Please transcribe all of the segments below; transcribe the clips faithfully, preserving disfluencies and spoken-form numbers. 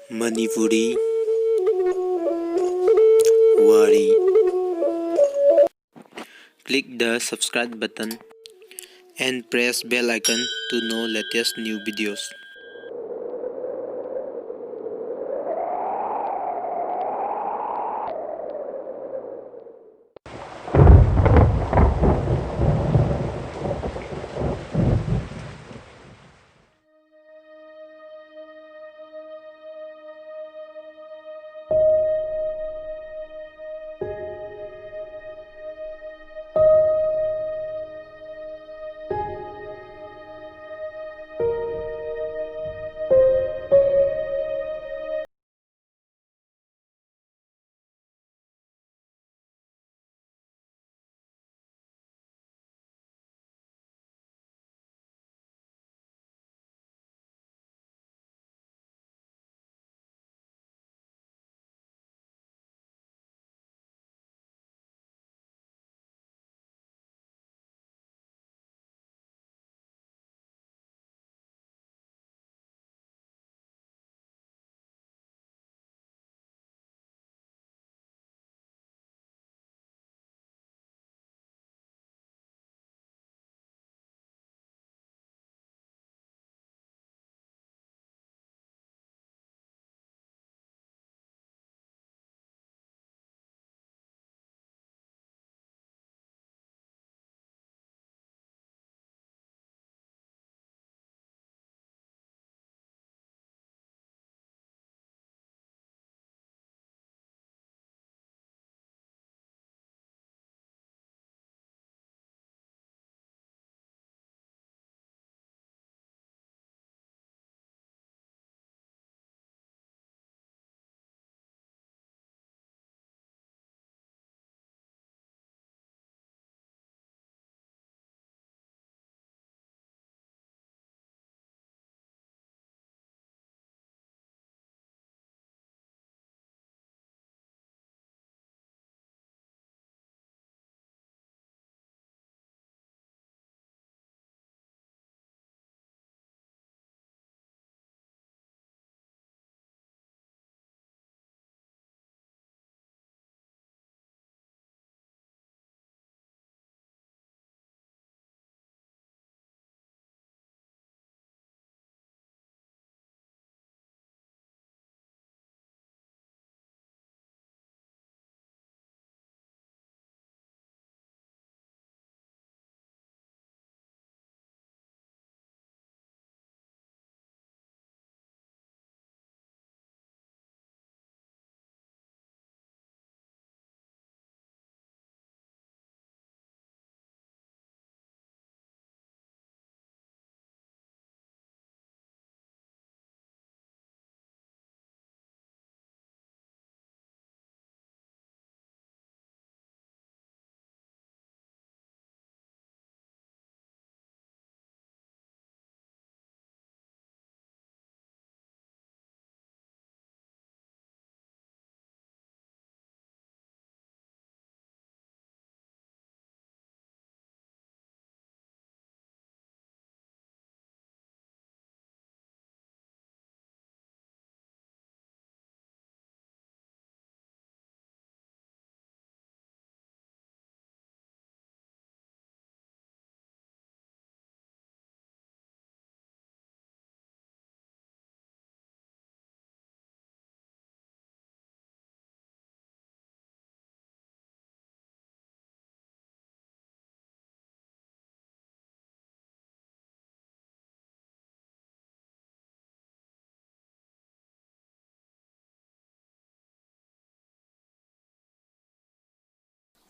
Manipuri Wari. Click the subscribe button and press bell icon to know latest new videos.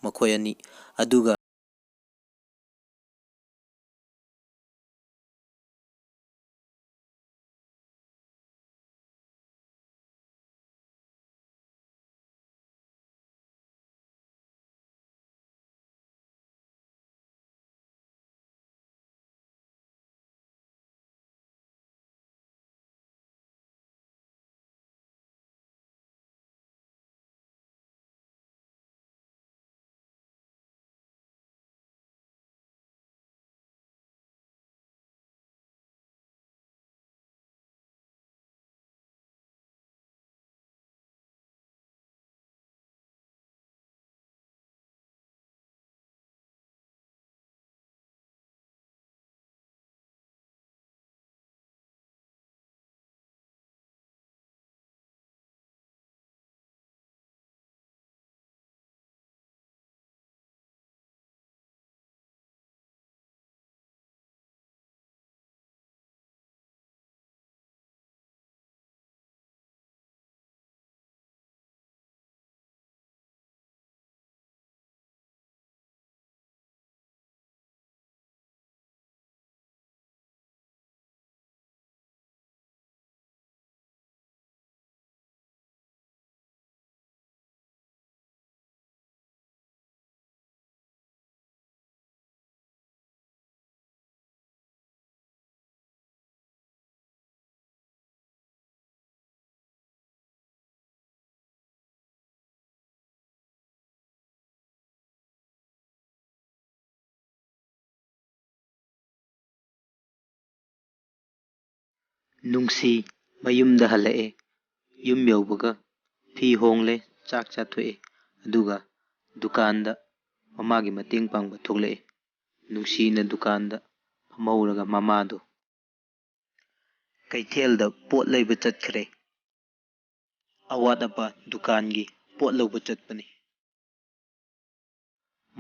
ꯃꯈꯣꯏ ꯑꯅꯤ꯫ ꯑꯗꯨꯒ ꯅꯨꯡꯁꯤ ꯃꯌꯨꯝꯗ ꯍꯜꯂꯛꯑꯦ꯫ ꯌꯨꯝ ꯌꯧꯕꯒ ꯐꯤ ꯍꯣꯡꯂꯦ, ꯆꯥꯛ ꯆꯥꯊꯣꯛꯑꯦ, ꯑꯗꯨꯒ ꯗꯨꯀꯥꯟꯗ ꯃꯃꯥꯒꯤ ꯃꯇꯦꯡ ꯄꯥꯡꯕ ꯊꯣꯛꯂꯛꯑꯦ꯫ ꯅꯨꯡꯁꯤꯅ ꯗꯨꯀꯥꯟꯗ ꯐꯝꯍꯧꯔꯒ ꯃꯃꯥꯗꯣ ꯀꯩꯊꯦꯜꯗ ꯄꯣꯠ ꯂꯩꯕ ꯆꯠꯈ꯭ꯔꯦ꯫ ꯑꯋꯥꯠ ꯑꯄꯥ ꯗꯨꯀꯥꯟꯒꯤ ꯄꯣꯠ ꯂꯧꯕ ꯆꯠꯄꯅꯤ꯫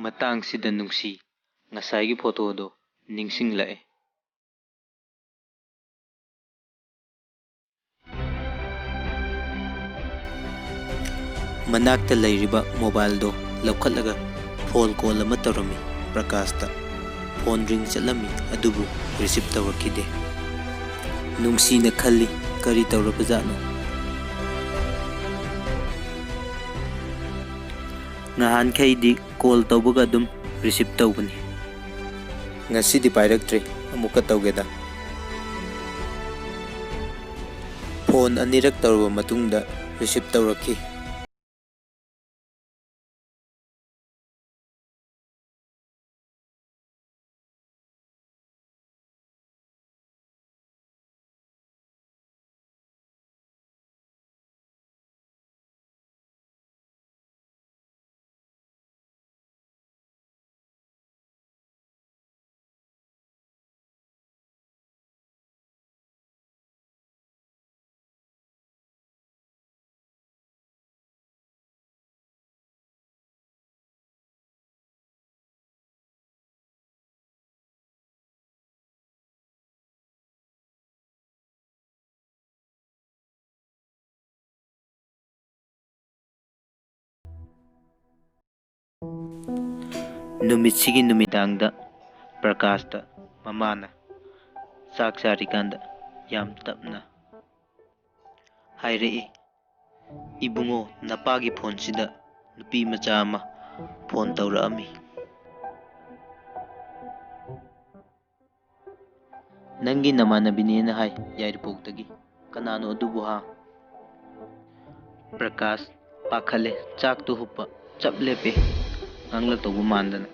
ꯃꯇꯥꯡꯁꯤꯗ ꯅꯨꯡꯁꯤ ꯉꯁꯥꯏꯒꯤ ꯐꯣꯇꯣꯗꯣ ꯅꯤꯡꯁꯤꯡꯂꯛꯑꯦ꯫ ꯃꯅꯥꯛꯇ ꯂꯩꯔꯤꯕ ꯃꯣꯕꯥꯏꯜꯗꯣ ꯂꯧꯈꯠꯂꯒ ꯐꯣꯟ ꯀꯣꯜ ꯑꯃ ꯇꯧꯔꯝꯃꯤ ꯄ꯭ꯔꯀꯥꯁꯇ꯫ ꯐꯣꯟ ꯔꯤꯡ ꯆꯠꯂꯝꯃꯤ, ꯑꯗꯨꯕꯨ ꯔꯤꯁꯤꯞ ꯇꯧꯔꯛꯈꯤꯗꯦ꯫ ꯅꯨꯡꯁꯤꯅ ꯈꯜꯂꯤ, "ꯀꯔꯤ ꯇꯧꯔꯕꯖꯥꯠꯅꯣ?" ꯉꯍꯥꯟꯈꯩꯗꯤ ꯀꯣꯜ ꯇꯧꯕꯒ ꯑꯗꯨꯝ ꯔꯤꯁꯤꯞ ꯇꯧꯕꯅꯤ꯫ ꯉꯁꯤꯗꯤ ꯄꯥꯏꯔꯛꯇ꯭ꯔꯦ, ꯑꯃꯨꯛꯀ ꯇꯧꯒꯦꯗ꯫ ꯐꯣꯟ ꯑꯅꯤꯔꯛ ꯇꯧꯔꯕ ꯃꯇꯨꯡꯗ ꯔꯤꯁꯤꯞ ꯇꯧꯔꯛꯈꯤ꯫ ꯅꯨꯃꯤꯠꯁꯤꯒꯤ ꯅꯨꯃꯤꯗꯥꯡꯗ ꯄ꯭ꯔꯀꯥꯁꯇ ꯃꯃꯥꯅ ꯆꯥꯛ ꯆꯥꯔꯤꯀꯥꯟꯗ ꯌꯥꯝ ꯇꯞꯅ ꯍꯥꯏꯔꯛꯏ, "ꯏꯕꯨꯡꯉꯣ, ꯅꯄꯥꯒꯤ ꯐꯣꯟꯁꯤꯗ ꯅꯨꯄꯤ ꯃꯆꯥ ꯑꯃ ꯐꯣꯟ ꯇꯧꯔꯛꯑꯝꯃꯤ꯫ ꯅꯪꯒꯤ ꯅꯃꯥꯟꯅꯕꯤꯅꯦꯅ ꯍꯥꯏ, ꯌꯥꯏꯔꯤꯄꯣꯛꯇꯒꯤ꯫ ꯀꯅꯥꯅꯣ ꯑꯗꯨꯕꯨ, ꯍꯥ?" ꯄ꯭ꯔꯀꯥꯁ ꯄꯥꯈꯠꯂꯦ, ꯆꯥꯛꯇꯨ ꯍꯨꯞꯄ ꯆꯞ ꯂꯦꯞꯄꯦ, ꯉꯥꯡꯂꯛꯇꯧꯕ ꯃꯥꯟꯗꯅ꯫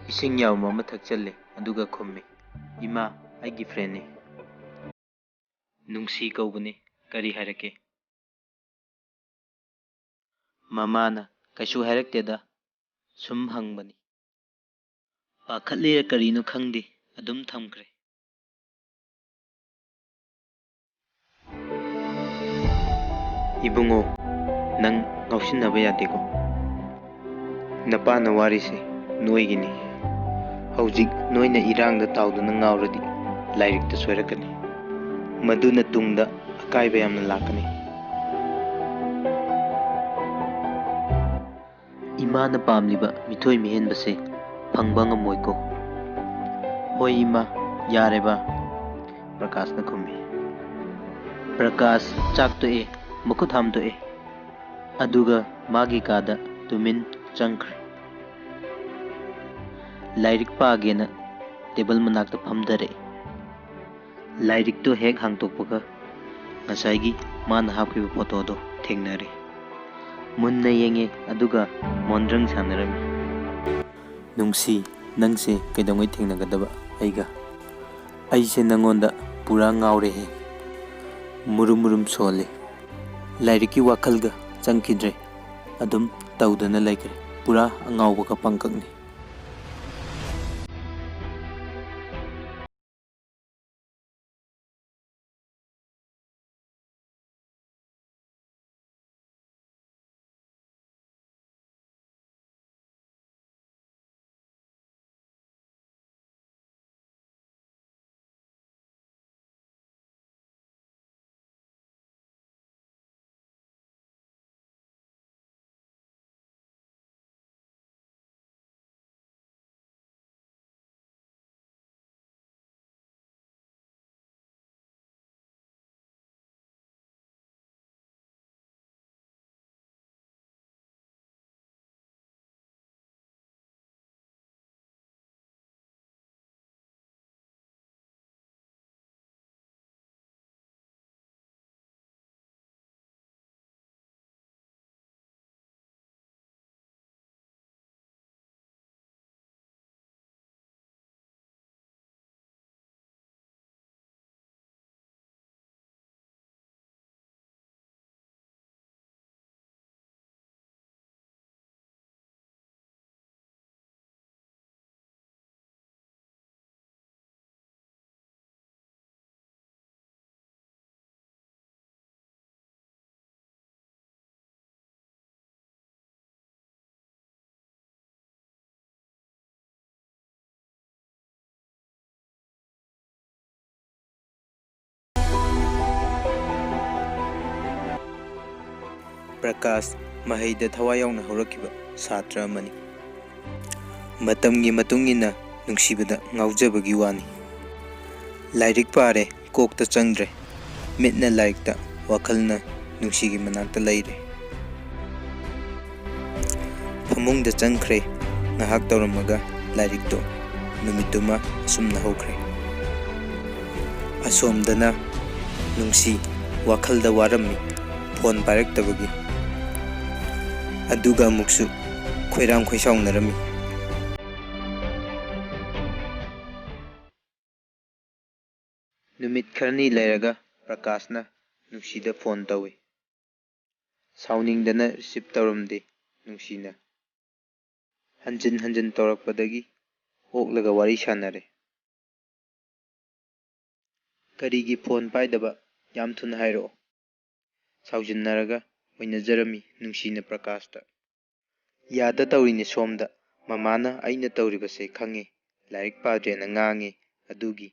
ꯏꯁꯤꯡ ꯌꯥꯎꯕ ꯑꯃ ꯊꯛꯆꯜꯂꯦ, ꯑꯗꯨꯒ ꯈꯨꯝꯃꯤ, "ꯏꯃꯥ, ꯑꯩꯒꯤ ꯐ꯭ꯔꯦꯟꯅꯤ꯫ ꯅꯨꯡꯁꯤ ꯀꯧꯕꯅꯤ, ꯀꯔꯤ ꯍꯥꯏꯔꯛꯀꯦ?" ꯃꯃꯥꯅ, "ꯀꯩꯁꯨ ꯍꯥꯏꯔꯛꯇꯦꯗ, ꯁꯨꯝ ꯍꯪꯕꯅꯤ"꯫ ꯄꯥꯈꯠꯂꯤꯔ ꯀꯔꯤꯅꯣ ꯈꯪꯗꯦ, ꯑꯗꯨꯝ ꯊꯝꯈ꯭ꯔꯦ꯫ ꯏꯕꯨꯡꯉꯣ, ꯅꯪ ꯉꯥꯎꯁꯤꯟꯅꯕ ꯌꯥꯗꯦꯀꯣ꯫ ꯅꯄꯥꯅ ꯋꯥꯔꯤꯁꯦ ꯅꯣꯏꯒꯤꯅꯤ꯫ ꯍꯧꯖꯤꯛ ꯅꯣꯏꯅ ꯏꯔꯥꯡꯗ ꯇꯥꯎꯗꯨꯅ ꯉꯥꯎꯔꯗꯤ ꯂꯥꯏꯔꯤꯛꯇ ꯁꯣꯏꯔꯛꯀꯅꯤ꯫ ꯃꯗꯨꯅ ꯇꯨꯡꯗ ꯑꯀꯥꯏꯕ ꯌꯥꯝꯅ ꯂꯥꯛꯀꯅꯤ꯫ ꯏꯃꯥꯅ ꯄꯥꯝꯂꯤꯕ ꯃꯤꯊꯣꯏ ꯃꯤꯍꯦꯟꯕꯁꯦ ꯐꯪꯕ ꯉꯝꯃꯣꯏꯀꯣ꯫ "ꯍꯣꯏ ꯏꯃꯥ, ꯌꯥꯔꯦꯕ", ꯄ꯭ꯔꯀꯥꯁꯅ ꯈꯨꯝꯃꯤ꯫ ꯄ꯭ꯔꯀꯥꯁ ꯆꯥꯛ ꯇꯣꯛꯑꯦ, ꯃꯈꯨꯠ ꯍꯥꯝꯗꯣꯛꯑꯦ, ꯑꯗꯨꯒ ꯃꯥꯒꯤ ꯀꯥꯗ ꯇꯨꯃꯤꯟ ꯆꯪꯈ꯭ꯔꯦ꯫ ꯂꯥꯏꯔꯤꯛ ꯄꯥꯒꯦꯅ ꯇꯦꯕꯜ ꯃꯅꯥꯛꯇ ꯐꯝꯊꯔꯛꯑꯦ꯫ ꯂꯥꯏꯔꯤꯛꯇꯨ ꯍꯦꯛ ꯍꯥꯡꯇꯣꯛꯄꯒ ꯉꯁꯥꯏꯒꯤ ꯃꯥꯅ ꯍꯥꯞꯈꯤꯕ ꯐꯣꯇꯣꯗꯣ ꯊꯦꯡꯅꯔꯦ꯫ ꯃꯨꯟꯅ ꯌꯦꯡꯉꯦ, ꯑꯗꯨꯒ ꯃꯣꯟꯗ꯭ꯔꯪ ꯁꯥꯟꯅꯔꯝꯃꯤ꯫ "ꯅꯨꯡꯁꯤ, ꯅꯪꯁꯦ ꯀꯩꯗꯧꯉꯩ ꯊꯦꯡꯅꯒꯗꯕ ꯑꯩꯒ? ꯑꯩꯁꯦ ꯅꯪꯉꯣꯟꯗ ꯄꯨꯔꯥ ꯉꯥꯎꯔꯦꯍꯦ꯫ ꯃꯨꯔꯨꯝ ꯃꯨꯔꯨꯝ ꯁꯣꯜꯂꯦ꯫ ꯂꯥꯏꯔꯤꯛꯀꯤ ꯋꯥꯈꯜꯒ ꯆꯪꯈꯤꯗ꯭ꯔꯦ꯫ ꯑꯗꯨꯝ ꯇꯧꯗꯅ ꯂꯩꯈ꯭ꯔꯦ꯫ ꯄꯨꯔꯥ ꯑꯉꯥꯎꯕꯒ ꯄꯪꯀꯛꯅꯤ"꯫ ꯄ꯭ꯔꯀꯥꯁ ꯃꯍꯩꯗ ꯊꯋꯥꯏ ꯌꯥꯎꯅ ꯍꯧꯔꯛꯈꯤꯕ ꯁꯥꯇ꯭ꯔ ꯑꯃꯅꯤ꯫ ꯃꯇꯝꯒꯤ ꯃꯇꯨꯡ ꯏꯟꯅ ꯅꯨꯡꯁꯤꯕꯗ ꯉꯥꯎꯖꯕꯒꯤ ꯋꯥꯅꯤ꯫ ꯂꯥꯏꯔꯤꯛ ꯄꯥꯔꯦ, ꯀꯣꯛꯇ ꯆꯪꯗ꯭ꯔꯦ꯫ ꯃꯤꯠꯅ ꯂꯥꯏꯔꯤꯛꯇ, ꯋꯥꯈꯜꯅ ꯅꯨꯡꯁꯤꯒꯤ ꯃꯅꯥꯛꯇ ꯂꯩꯔꯦ꯫ ꯐꯃꯨꯡꯗ ꯆꯪꯈ꯭ꯔꯦ꯫ ꯉꯥꯏꯍꯥꯛ ꯇꯧꯔꯝꯃꯒ ꯂꯥꯏꯔꯤꯛꯇꯣ ꯅꯨꯃꯤꯠꯇꯨꯃ ꯑꯁꯨꯝꯅ ꯍꯧꯈ꯭ꯔꯦ꯫ ꯑꯁꯣꯝꯗꯅ ꯅꯨꯡꯁꯤ ꯋꯥꯈꯜꯗ ꯋꯥꯔꯝꯃꯤ, ꯐꯣꯟ ꯄꯥꯏꯔꯛꯇꯕꯒꯤ꯫ ꯑꯗꯨꯒ ꯑꯃꯨꯛꯁꯨ ꯈꯣꯏꯔꯥꯡ ꯈꯣꯏꯁꯥꯎꯅꯔꯝꯃꯤ꯫ ꯅꯨꯃꯤꯠ ꯈꯔꯅꯤ ꯂꯩꯔꯒ ꯄ꯭ꯔꯀꯥꯁꯅ ꯅꯨꯡꯁꯤꯗ ꯐꯣꯟ ꯇꯧꯏ꯫ ꯁꯥꯎꯅꯤꯡꯗꯅ ꯔꯤꯁꯤꯞ ꯇꯧꯔꯝꯗꯦ ꯅꯨꯡꯁꯤꯅ꯫ ꯍꯟꯖꯤꯟ ꯍꯟꯖꯤꯟ ꯇꯧꯔꯛꯄꯗꯒꯤ ꯑꯣꯛꯂꯒ ꯋꯥꯔꯤ ꯁꯥꯟꯅꯔꯦ꯫ "ꯀꯔꯤꯒꯤ ꯐꯣꯟ ꯄꯥꯏꯗꯕ? ꯌꯥꯝ ꯊꯨꯅ ꯍꯥꯏꯔꯛꯑꯣ꯫" ꯁꯥꯎꯖꯤꯟꯅꯔꯒ ꯑꯣꯏꯅꯖꯔꯝꯃꯤ ꯅꯨꯡꯁꯤꯅ ꯄ꯭ꯔꯀꯥꯁꯇ꯫ "ꯌꯥꯗ ꯇꯧꯔꯤꯅꯦ ꯁꯣꯝꯗ꯫ ꯃꯃꯥꯅ ꯑꯩꯅ ꯇꯧꯔꯤꯕꯁꯦ ꯈꯪꯉꯦ꯫ ꯂꯥꯏꯔꯤꯛ ꯄꯥꯗ꯭ꯔꯦꯅ ꯉꯥꯡꯉꯦ꯫ ꯑꯗꯨꯒꯤ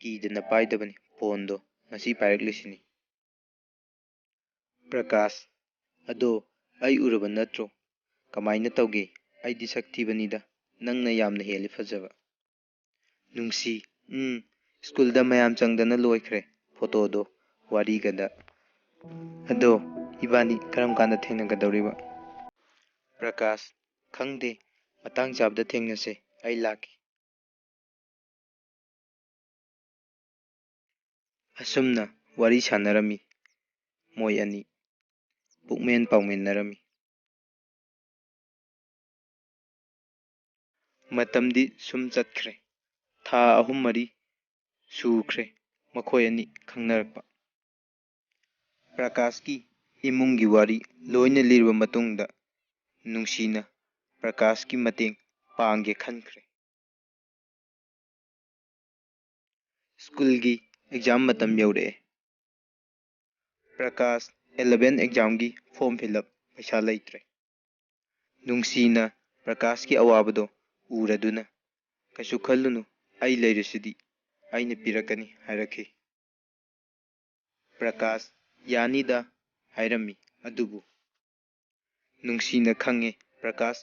ꯀꯤꯗꯅ ꯄꯥꯏꯗꯕꯅꯤ ꯐꯣꯟꯗꯣ꯫ ꯉꯁꯤ ꯄꯥꯏꯔꯛꯂꯤꯁꯤꯅꯤ꯫" ꯄ꯭ꯔꯀꯥꯁ, "ꯑꯗꯣ ꯑꯩ ꯎꯔꯕ ꯅꯠꯇ꯭ꯔꯣ? ꯀꯃꯥꯏꯅ ꯇꯧꯒꯦ? ꯑꯩꯗꯤ ꯁꯛ ꯊꯤꯕꯅꯤꯗ, ꯅꯪꯅ ꯌꯥꯝꯅ ꯍꯦꯜꯂꯤ ꯐꯖꯕ꯫" ꯅꯨꯡꯁꯤ, "ꯎꯝ, ꯁ꯭ꯀꯨꯜꯗ ꯃꯌꯥꯝ ꯆꯪꯗꯅ ꯂꯣꯏꯈ꯭ꯔꯦ ꯐꯣꯇꯣꯗꯣ ꯋꯥꯔꯤꯒꯗ꯫ ꯑꯗꯣ ꯏꯕꯥꯅꯤ ꯀꯔꯝ ꯀꯥꯟꯗ ꯊꯦꯡꯅꯒꯗꯧꯔꯤꯕ?" ꯄ꯭ꯔꯀꯥꯁ, "ꯈꯪꯗꯦ, ꯃꯇꯥꯡ ꯆꯥꯕꯗ ꯊꯦꯡꯅꯁꯦ, ꯑꯩ ꯂꯥꯛꯀꯦ꯫" ꯑꯁꯨꯝꯅ ꯋꯥꯔꯤ ꯁꯥꯟꯅꯔꯝꯃꯤ ꯃꯣꯏ ꯑꯅꯤ, ꯄꯨꯛꯃꯦꯟ ꯄꯥꯎꯃꯤꯟꯅꯔꯝꯃꯤ꯫ ꯃꯇꯝꯗꯤ ꯁꯨꯝ ꯆꯠꯈ꯭ꯔꯦ꯫ ꯊꯥ ꯑꯍꯨꯝ ꯃꯔꯤ ꯁꯨꯈ꯭ꯔꯦ ꯃꯈꯣꯏ ꯑꯅꯤ ꯈꯪꯅꯔꯛꯄ꯫ ꯄ꯭ꯔꯀꯥꯁꯀꯤ ꯏꯃꯨꯡꯒꯤ ꯋꯥꯔꯤ ꯂꯣꯏꯅ ꯂꯤꯔꯕ ꯃꯇꯨꯡꯗ, ꯅꯨꯡꯁꯤꯅ ꯄ꯭ꯔꯀꯥꯁꯀꯤ ꯃꯇꯦꯡ ꯄꯥꯡꯒꯦ ꯈꯟꯈ꯭ꯔꯦ꯫ ꯁ꯭ꯀꯨꯜꯒꯤ ꯑꯦꯛꯖꯥꯝ ꯃꯇꯝ ꯌꯧꯔꯛꯑꯦ꯫ ꯄ꯭ꯔꯀꯥꯁ ꯑꯦꯂꯚꯦꯟ ꯑꯦꯛꯖꯥꯝꯒꯤ ꯐꯣꯔꯝ ꯐꯤꯜ ꯑꯞ ꯄꯩꯁꯥ ꯂꯩꯇ꯭ꯔꯦ꯫ ꯅꯨꯡꯁꯤꯅ ꯄ꯭ꯔꯀꯥꯁꯀꯤ ꯑꯋꯥꯕꯗꯣ ꯎꯔꯗꯨꯅ, "ꯀꯩꯁꯨ ꯈꯜꯂꯨꯅꯨ, ꯑꯩ ꯂꯩꯔꯤꯁꯤꯗꯤ, ꯑꯩꯅ ꯄꯤꯔꯛꯀꯅꯤ" ꯍꯥꯏꯔꯛꯈꯤ꯫ ꯄ꯭ꯔꯀꯥꯁ "ꯌꯥꯅꯤꯗ" ꯍꯥꯏꯔꯝꯃꯤ, ꯑꯗꯨꯕꯨ ꯅꯨꯡꯁꯤꯅ ꯈꯪꯉꯦ ꯄ꯭ꯔꯀꯥꯁ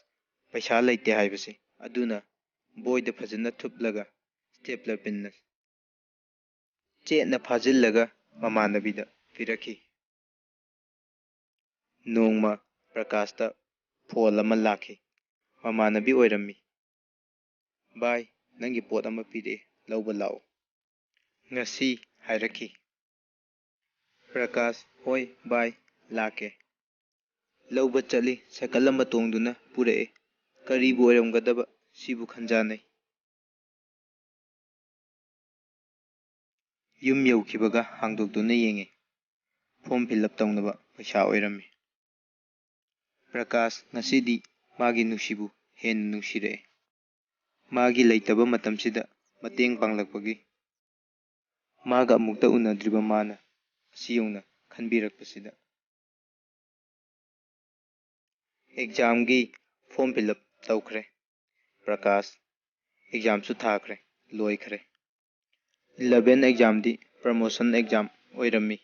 ꯄꯩꯁꯥ ꯂꯩꯇꯦ ꯍꯥꯏꯕꯁꯦ꯫ ꯑꯗꯨꯅ ꯕꯣꯏꯗ ꯐꯖꯅ ꯊꯨꯞꯂꯒ ꯁ꯭ꯇꯦꯞꯂꯔ ꯄꯤꯟꯅ ꯆꯦꯠꯅ ꯐꯥꯖꯤꯜꯂꯒ ꯃꯃꯥꯟꯅꯕꯤꯗ ꯄꯤꯔꯛꯈꯤ꯫ ꯅꯣꯡꯃ ꯄ꯭ꯔꯀꯥꯁꯇ ꯐꯣꯟ ꯑꯃ ꯂꯥꯛꯈꯤ꯫ ꯃꯃꯥꯟꯅꯕꯤ ꯑꯣꯏꯔꯝꯃꯤ꯫ "ꯚꯥꯏ, ꯅꯪꯒꯤ ꯄꯣꯠ ꯑꯃ ꯄꯤꯔꯛꯑꯦ, ꯂꯧꯕ ꯂꯥꯛꯑꯣ꯫ ꯉꯁꯤ" ꯍꯥꯏꯔꯛꯈꯤ꯫ ꯄ꯭ꯔꯀꯥꯁ, "ꯍꯣꯏ ꯚꯥꯏ, ꯂꯥꯛꯀꯦ"꯫ ꯂꯧꯕ ꯆꯠꯂꯤ꯫ ꯁꯥꯏꯀꯜ ꯑꯃ ꯇꯣꯡꯗꯨꯅ ꯄꯨꯔꯛꯑꯦ꯫ ꯀꯔꯤꯕꯨ ꯑꯣꯏꯔꯝꯒꯗꯕ ꯁꯤꯕꯨ ꯈꯟꯖꯥꯟꯅꯩ꯫ ꯌꯨꯝ ꯌꯧꯈꯤꯕꯒ ꯍꯥꯡꯗꯣꯛꯇꯨꯅ ꯌꯦꯡꯉꯤ꯫ ꯐꯣꯔꯝ ꯐꯤꯜ ꯑꯞ ꯇꯧꯅꯕ ꯄꯩꯁꯥ ꯑꯣꯏꯔꯝꯃꯤ꯫ ꯄ꯭ꯔꯀꯥꯁ ꯉꯁꯤꯗꯤ ꯃꯥꯒꯤ ꯅꯨꯡꯁꯤꯕꯨ ꯍꯦꯟꯅ ꯅꯨꯡꯁꯤꯔꯛꯑꯦ꯫ ꯃꯥꯒꯤ ꯂꯩꯇꯕ ꯃꯇꯝꯁꯤꯗ ꯃꯇꯦꯡ ꯄꯥꯡꯂꯛꯄꯒꯤ꯫ ꯃꯥꯒ ꯑꯃꯨꯛꯇ ꯎꯅꯗ꯭ꯔꯤꯕ ꯃꯥꯅ ꯑꯁꯤ ꯌꯧꯅ ꯈꯟꯕꯤꯔꯛꯄꯁꯤꯗ꯫ ꯑꯦꯛꯖꯥꯝꯒꯤ ꯐꯣꯔꯝ ꯐꯤꯜ ꯑꯞ ꯇꯧꯈ꯭ꯔꯦ꯫ ꯄ꯭ꯔꯀꯥꯁ ꯑꯦꯛꯖꯥꯝꯁꯨ ꯊꯥꯈ꯭ꯔꯦ, ꯂꯣꯏꯈ꯭ꯔꯦ꯫ ꯏꯂꯚꯦꯟ ꯑꯦꯛꯖꯥꯝꯗꯤ ꯄ꯭ꯔꯃꯣꯁꯟ ꯑꯦꯛꯖꯥꯝ ꯑꯣꯏꯔꯝꯃꯤ꯫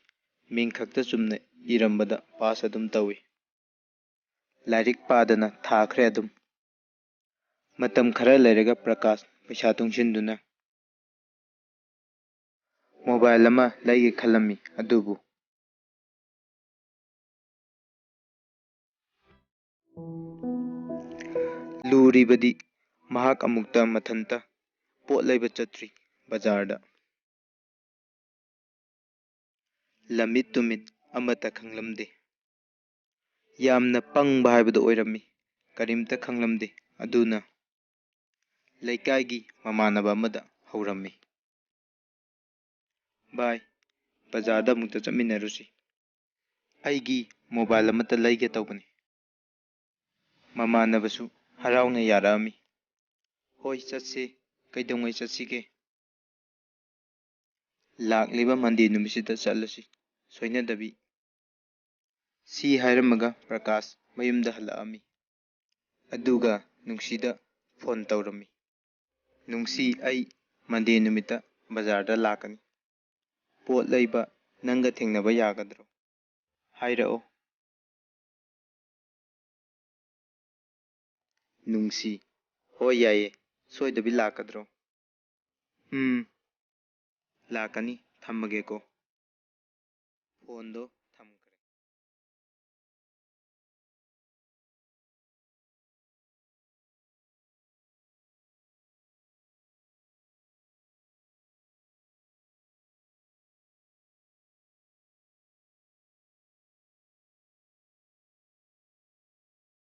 ꯃꯤꯡ ꯈꯛꯇ ꯆꯨꯝꯅ ꯏꯔꯝꯕꯗ ꯄꯥꯁ ꯑꯗꯨꯝ ꯇꯧꯏ꯫ ꯂꯥꯏꯔꯤꯛ ꯄꯥꯗꯅ ꯊꯥꯈ꯭ꯔꯦ ꯑꯗꯨꯝ꯫ ꯃꯇꯝ ꯈꯔ ꯂꯩꯔꯒ ꯄ꯭ꯔꯀꯥꯁ ꯄꯩꯁꯥ ꯇꯨꯡꯁꯤꯟꯗꯨꯅ ꯃꯣꯕꯥꯏꯜ ꯑꯃ ꯂꯩꯒꯦ ꯈꯜꯂꯝꯃꯤ, ꯑꯗꯨꯕꯨ ꯂꯨꯔꯤꯕꯗꯤ ꯃꯍꯥꯛ ꯑꯃꯨꯛꯇ ꯃꯊꯟꯇ ꯄꯣꯠ ꯂꯩꯕ ꯆꯠꯇ꯭ꯔꯤ ꯕꯖꯥꯔꯗ꯫ ꯂꯝꯃꯤꯠ ꯇꯨꯃꯤꯠ ꯑꯃꯠꯇ ꯈꯪꯂꯝꯗꯦ꯫ ꯌꯥꯝꯅ ꯄꯪꯕ ꯍꯥꯏꯕꯗꯨ ꯑꯣꯏꯔꯝꯃꯤ꯫ ꯀꯔꯤꯝꯇ ꯈꯪꯂꯝꯗꯦ꯫ ꯑꯗꯨꯅ ꯂꯩꯀꯥꯏꯒꯤ ꯃꯃꯥꯟꯅꯕ ꯑꯃꯗ ꯍꯧꯔꯝꯃꯤ꯫ "ꯚꯥꯏ, ꯕꯖꯥꯔꯗ ꯑꯃꯨꯛꯇ ꯆꯠꯃꯤꯟꯅꯔꯨꯁꯤ꯫ ꯑꯩꯒꯤ ꯃꯣꯕꯥꯏꯜ ꯑꯃꯠꯇ ꯂꯩꯒꯦ ꯇꯧꯕꯅꯤ"꯫ ꯃꯃꯥꯟꯅꯕꯁꯨ ꯍꯔꯥꯎꯅ ꯌꯥꯔꯛꯑꯝꯃꯤ꯫ "ꯍꯣꯏ, ꯆꯠꯁꯤ꯫ ꯀꯩꯗꯧꯉꯩ ꯆꯠꯁꯤꯒꯦ?" "ꯂꯥꯛꯂꯤꯕ ꯃꯟꯗꯦ ꯅꯨꯃꯤꯠꯁꯤꯗ ꯆꯠꯂꯁꯤ, ꯁꯣꯏꯅꯗꯕꯤ"꯫ ꯁꯤ ꯍꯥꯏꯔꯝꯃꯒ ꯄ꯭ꯔꯀꯥꯁ ꯃꯌꯨꯝꯗ ꯍꯜꯂꯛꯑꯝꯃꯤ꯫ ꯑꯗꯨꯒ ꯅꯨꯡꯁꯤꯗ ꯐꯣꯟ ꯇꯧꯔꯝꯃꯤ꯫ "ꯅꯨꯡꯁꯤ, ꯑꯩ ꯃꯟꯗꯦ ꯅꯨꯃꯤꯠꯇ ꯕꯖꯥꯔꯗ ꯂꯥꯛꯀꯅꯤ꯫ ꯄꯣꯠ ꯂꯩꯕ ꯅꯪꯒ ꯊꯦꯡꯅꯕ ꯌꯥꯒꯗ꯭ꯔꯣ? ꯍꯥꯏꯔꯛꯑꯣ"꯫ ꯅꯨꯡꯁꯤ꯫ ꯍꯣꯏ, ꯌꯥꯏꯌꯦ꯫ ꯁꯣꯏꯗꯕꯤ ꯂꯥꯛꯀꯗ꯭ꯔꯣ? ꯎꯝ, ꯂꯥꯛꯀꯅꯤ꯫ ꯊꯝꯃꯒꯦꯀꯣ꯫ ꯐꯣꯟꯗꯣ